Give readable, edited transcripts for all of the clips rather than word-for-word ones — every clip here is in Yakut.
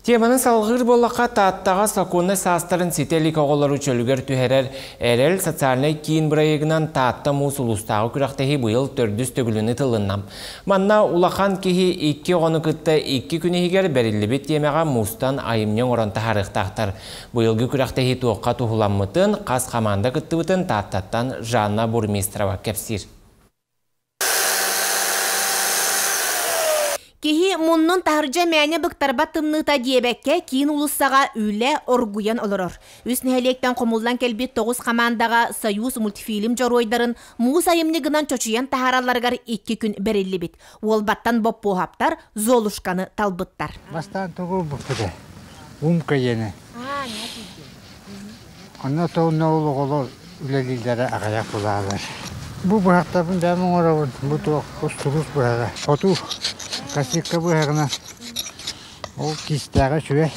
Теманы салҕыыр буоллахха, Тааттаҕа сокуоннай саастарын ситэ илик оҕолору чөлүгэр түһэрэр Эрэл социальнай киин бырайыагынан Таатта муус улуустааҕы күрэхтэһии быйыл төрдүс төгүлүн ыытылынна. Манна улахан киһи икки оҕону кытта икки күн иһигэр бэриллибит тиэмэҕэ муустан айымньы оҥорон таһаарыахтаахтар. Быйылгы күрэхтэһии туохха туһуламмытын, хас хамаанда кыттыбытын Тааттаттан Жанна Бурмистрова кэпсиир. Киһи муннун таһырдьа мээнэ быктарбат тымныыта диэбэккэ, киин уулуссаҕа үлэ оргуйан олорор. Үс нэһилиэктэн хомуллан кэлбит тоҕус хамаандаҕа Союз мультфильм дьоруойдарын муус айымньы гынан чочуйан таһааралларыгар икки күн бэриллибит. Уолбаттан Боппуоһаптар Золушканы талбыттар. Бастаан тугу ылбыппыт Умка диэни. Онно тоҕунна ол оҕолор үлэлииллэрэ аҕыйах булаалар. Бу быһахтарбын бэйэм оҥоробун. Бу туох устурус быһаҕа. Хоту косилка быһаҕынан ол кистээҕэ үчүгэй.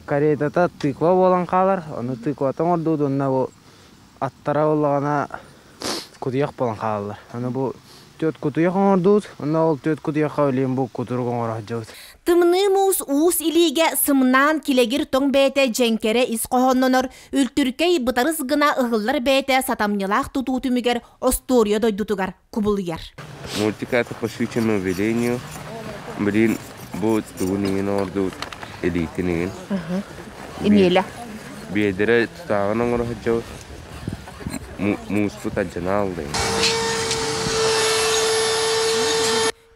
Каретата тыква буолан хаалар. Ону тыквата оҥордубут уонна бу аттара буоллаҕына кутуйах буолан хаалаллар. Аны бу түөрт кутуйах оҥордубут, онно ол түөрт кутуйахха билигин бу кутурук оҥоро сылдьабыт. Тымныы муус уус илиигэ сымнаан килэгир тоҥ бэйэтэ дьэҥкэрэ ис хоһооннонор, үлтүркэй бытарыс гына ыһыллар бэйэтэ сатамньылаах тутуу түмүгэр остуоруйа дойдутугар кубулуйар. Мультик по щучьему велению. Блин, бу тугун иҥин оҥордубут илиитин иҥин. Эмиэлэ. Биэдэрэ тутааҕын оҥоро сылдьабыт. Мууспут алдьана алдайын.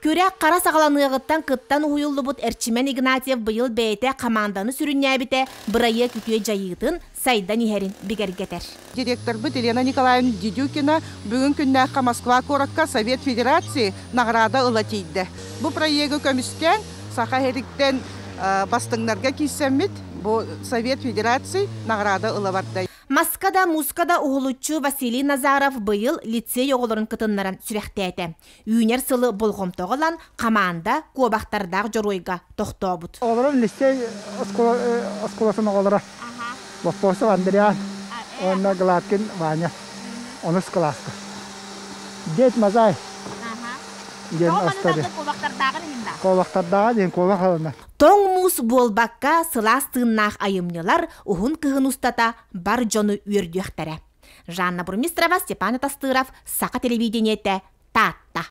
Күрэх хара саҕаланыаҕыттан кыттан уһуйуллубут Эрчимэн Игнатьев быйыл бэйэтэ хамаанданы сүрүннээбитэ бырайыак үтүө дьайыытын, сайдан иһэрин бигэргэтэр. Директорбыт Елена Николаевна Дедюкина бүгүн күннээххэ Москва куоракка Совет Федерации наҕараада ыла тиийдэ. Бу проегы көмүскээн Саха иһириттэн бастыҥнарга киирсэммит бу Совет Федерации наҕараада ыла барда. Маска да, мууска да уһулуччу Василий Назаров быйыл лицей оҕолорун кытыннаран сүрэхтээтэ. Үүнэр сылы болҕомтоҕо ылан, хамаанда куобахтардаах дьоруойга тохтообут. Оҕолорум лицей оскуолатын оҕолоро Боппосов Андриан уонна Гладкин Ваня онус кылааска. Дед Мазай диэн остуоруйа. Куобахтардааҕын иһин куобах ылына. Тоҥ муус буолбакка, сылаас тыыннаах айымньылар уһун кыһын устата бар дьону үөрдүөхтэрэ. Жанна Бурмистрова, Степан Атастыров, Саха телевидениетэ, Таатта.